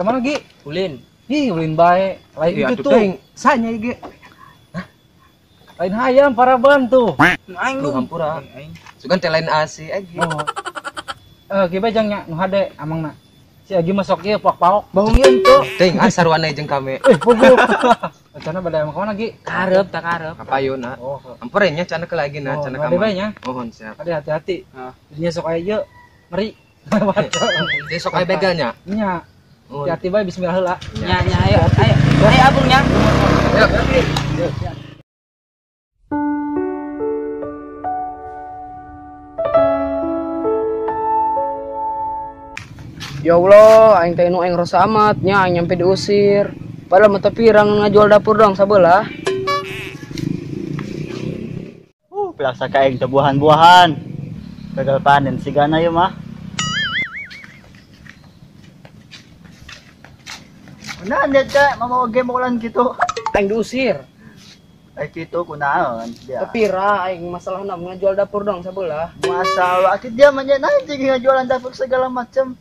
Kemana Gi? Ulin. Ih, ulin bae. Lain itu tuh. Sanya ge. Hah? Lain hayam paraban tuh. Aing lu hampura. Sugan teh lain asi agi. Oh. Ki bae jang nya nu hade amangna. Si Agi masuk ieu paok-paok. Bohong ieu henteu. Teuing ah sarwana jeung kame. Puguh. Rencana bade ka mana Gi? Karep tak karep. Kapayun ah. Oh. Ampura nya cana ke lagi na cana ka. Bade bae nya. Mohon siap. Hade hati-hati. Heeh. Sok aya ieu ngeri. Jadi sok aya begalnya. Nya. Hati-hati bae bismillah heula. Nya nya ayo ayo. Ayo abung nya. Ayo. Ya Allah, aing teh nu aing rosa amat nya aing nyampe diusir. Padahal mata pirang ngajual dapur dong sabelah. Pelaksa ka aing teh buahan-buahan. Gagal panen sigana ieu mah. Kunaon dia teh mamawa game ulan kitu. Aing diusir. Ai kitu kunaon dia. Pira aing masalahna ngajual dapur dong sabelah. Masalah akit dia mah nya naon ngajualan dapur segala macam.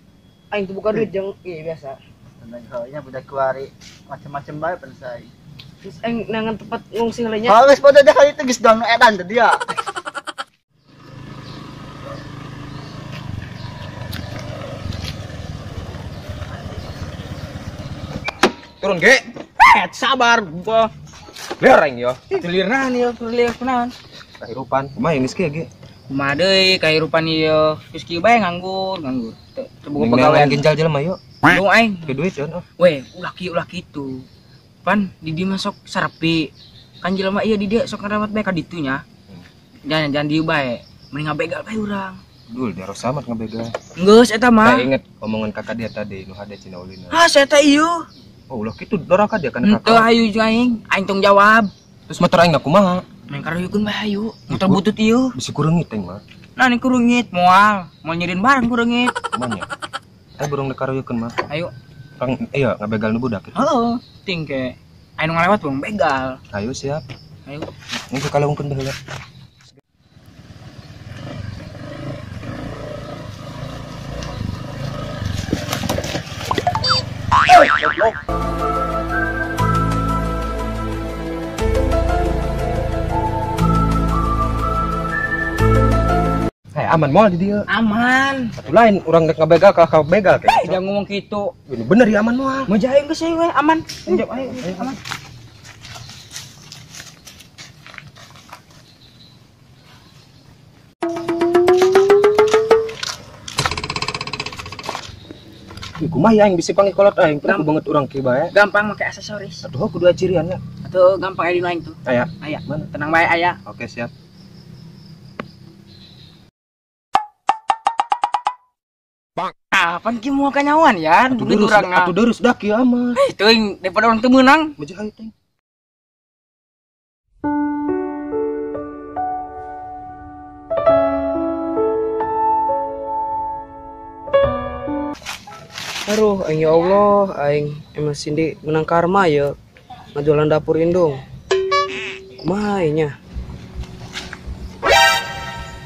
Aing tuh buka duit jeung iya biasa. Tenang nya budak kuari macam-macam bae pensai. Terus aing nangan tempat ngungsi heula nya. Geus pada dah kali itu geus doang nu edan teh dia. Turun ge. Sabar gua. Lieur aing yo. Lieuran yo, lieur kunaon? Kahirupan. Kumaha geus kieu ge? Kumaha deui kahirupan ieu. Geus kieu bae nganggur, nganggur. Teu boga pagawean ginjal jelema yo. Lu aing. Ke duit yo. Weh, ulah kieu ulah kitu. Pan di dieu mah sok sarepi. Kan jelema ieu di dieu sok ngarawat bae ka ditu nya. Jangan jangan dieu bae. Mending ngabegal bae urang. Dul, dia harus amat ngabegal. Geus eta mah. Saya inget omongan kakak dia tadi, nu hade cina ulina. Ah, saya teh ieu. Oh, ulah kitu doraka dia kana kakak. Henteu hayu jeung aing, aing tong jawab. Terus motor aing kumaha? Main karuyukeun bae hayu. Motor butut ieu. Bisi kureungit aing mah. Nah, ini kureungit moal, moal nyirin bareng kureungit. Kumaha? Ayo burung dikaruyukeun mah. Ayo. Kang iya ngabegal nu budak kitu. Heeh, ting ke. Ayo nu ngalewat bang begal. Ayo siap. Ayo. Engke kalungkeun baheula. Aman moal di dia. Aman. Satu lain orang rek ngabegal kalah ka begal kayak. Jangan ngomong gitu. Ini bener ya aman moal. Mau jaim geus we aman. Ayo aman. Kumaha aing bisi pangikolot aing teh banget urang kieu bae. Gampang make aksesoris. Atuh kudu cirian nya. Atuh gampang aya di aing tuh. Aya. Aya. Mana? Tenang bae aya. Oke, siap. Kapan ki moal kanyawan ya? Duit urang atuh deurus dak kieu amat. Eh, teuing daripada urang teu meunang. Maju hayu teuing. Aduh, aing ya Allah, aing emang Cindy menang karma ya. Ngajualan dapur indung. Kumaha nya?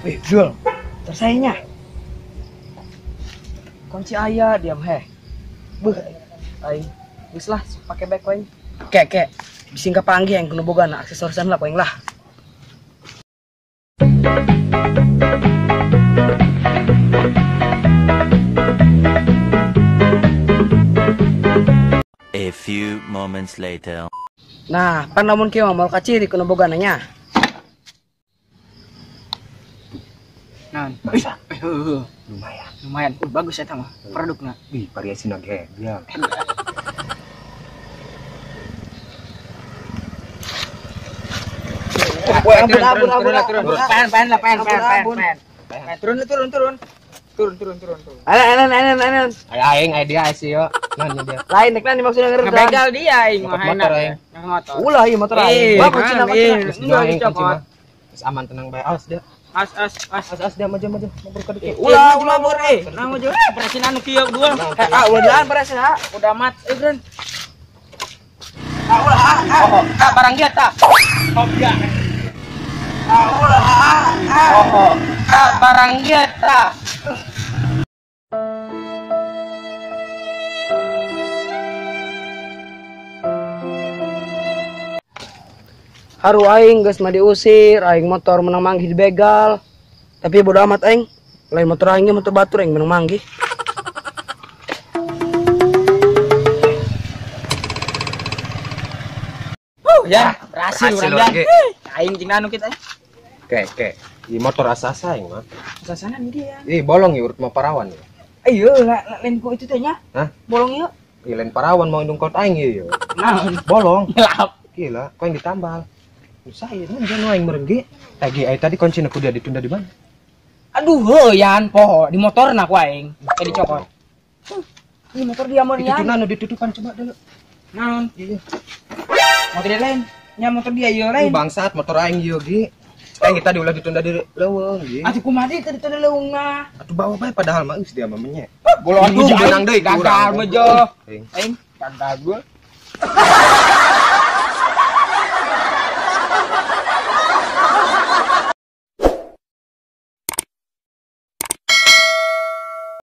Wih, jual. Tersayanya. Kunci ayah diam heh. Beuh, aing. Geus lah, pake bag aing. Kek, kek. Bising kapanggih aing kudu boga na aksesorisan lah ku aing lah. A few moments later. Nah, pan lamun kieu mah moal kaciri kudu boga nya. Nah, lumayan. Lumayan. Bagus eta mah produkna. Ih, variasina ge. Ya. Ampun, Pen lah, pen. Turun. Turun. Anan. Aing aya dia sih yo. Nah, dia. Lain nek nani maksudnya ngeredam. Ngebegal dia aing mah motor aing. Motor. Ulah ieu motor aing. Wah, kunci mah. Terus aman tenang bae. Awas dia. As as dia maju mabur ka ditu. Ulah mabur eh. Nah maju. Presin anu kieu dua. Ah, ulah presin ha. Udah mat euy, Bren. Ah, ulah ah. Ah, barang dia tah. Oh, ya. Ah, ulah ah. Ah, barang dia tah. Haru aing geus mah diusir, aing motor menang manggih dibegal. Tapi bodo amat aing. Lain motor aing motor batur aing menang manggih. Ya, berhasil urang ge. Aing jeung anu kita. Ke. Di motor asasa aing mah. Asasana di dia. Ih, bolong ieu urut mah parawan ya. Ayo, lain ku itu teh nya. Hah? Bolong ieu. Ih, lain parawan mau indung kot aing ieu. Naon? Bolong. Gelap. Gila, kau yang ditambal. Saya nu jangan aing meureun ge. Tadi tadi kunci ku dia ditunda di mana? Aduh, heuh yan poho di motorna ku aing. Teh dicokot. Ih, motor dia meureun yan. Itu nu ditutupan coba dulu. Naon? Iya. Motor dia lain. Nya motor dia ieu lain. Bangsat motor aing ieu ge. Aing tadi ulah ditunda di leuweung ge. Atuh kumaha deui teh ditunda leuweung mah. Atuh bawa bae padahal mah geus dia mah menye. Bolongan menang deui gagal mejo. Aing gagal gua.